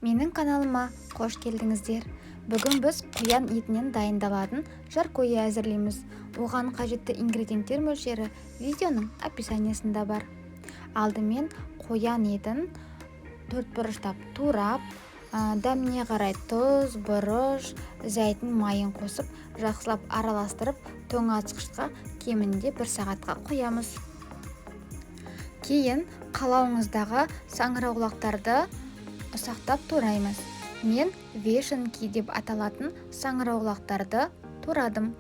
Менің каналыма қош келдіңіздер. Бүгін біз қоян етінен дайындалатын жаркое әзірлейміз. Оған қажетті ингредиенттер мөлшері видеоның описаниясында бар. Алдымен қоян етін төрт бұрыштап турап, дәміне қарай тұз, бұрыш, зәйтүн майын қосып, жақсылап араластырып, тоңазытқышқа кемінде 1 сағатқа қоямыз. Кейін қалауыңыздағы саңырауқұлақтарды ұсақтап тураймыз. Мен вешенки деп аталатын саңырауқұлақтарды турадым.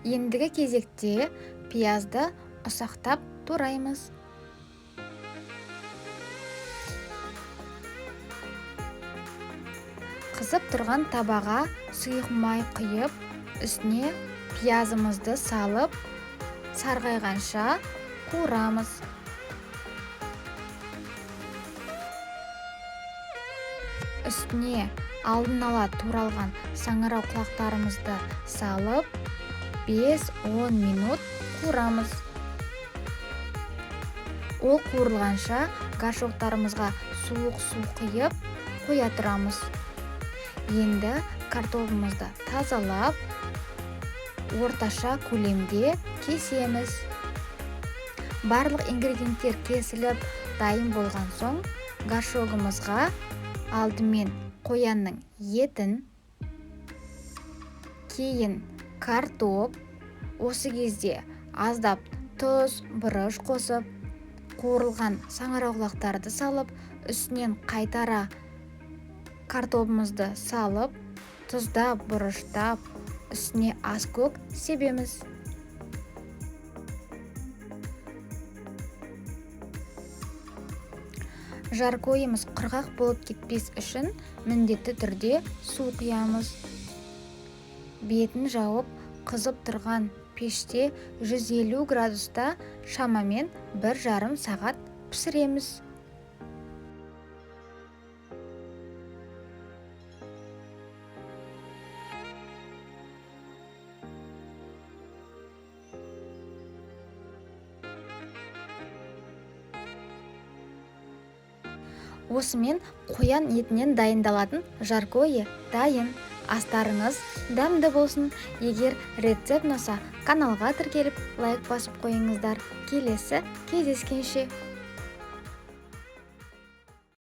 Ендігі кезекте пиязды ұсақтап тураймыз. Қызып тұрған табаға сұйық май құйып, үстіне пиязымызды салып, сарғайғанша қуырамыз. Үстіне алдын ала туралған саңырауқұлақтарымызды салып, 5-10 минут қуырамыз. Ол қуырылғанша горшоктарымызға суық су құйып қоя тұрамыз. Енді картобымызды тазалап, орташа көлемде кесеміз. Барлық ингредиенттер кесіліп дайын болған соң, горшогымызға алдымен қоянның етін, кейін картоп, осы кезде аздап тұз, бұрыш қосып, қуырылған саңырауқұлақтарды салып, үстінен қайтара картобымызды салып, тұздап, бұрыштап, үстіне аскөк себеміз. Жаркойымыз құрғақ болып кетпес үшін міндетті түрде су құямыз. Бетін жауып, қызып тұрған пеште 150 градуста шамамен 1,5 сағат пісіреміз. Осымен қоян етінен дайындалатын жаркое дайын. Астарыңыз дәмді болсын. Егер рецепт ұнаса, каналға тіркеліп, лайк басып қойыңыздар. Келесі кездескенше.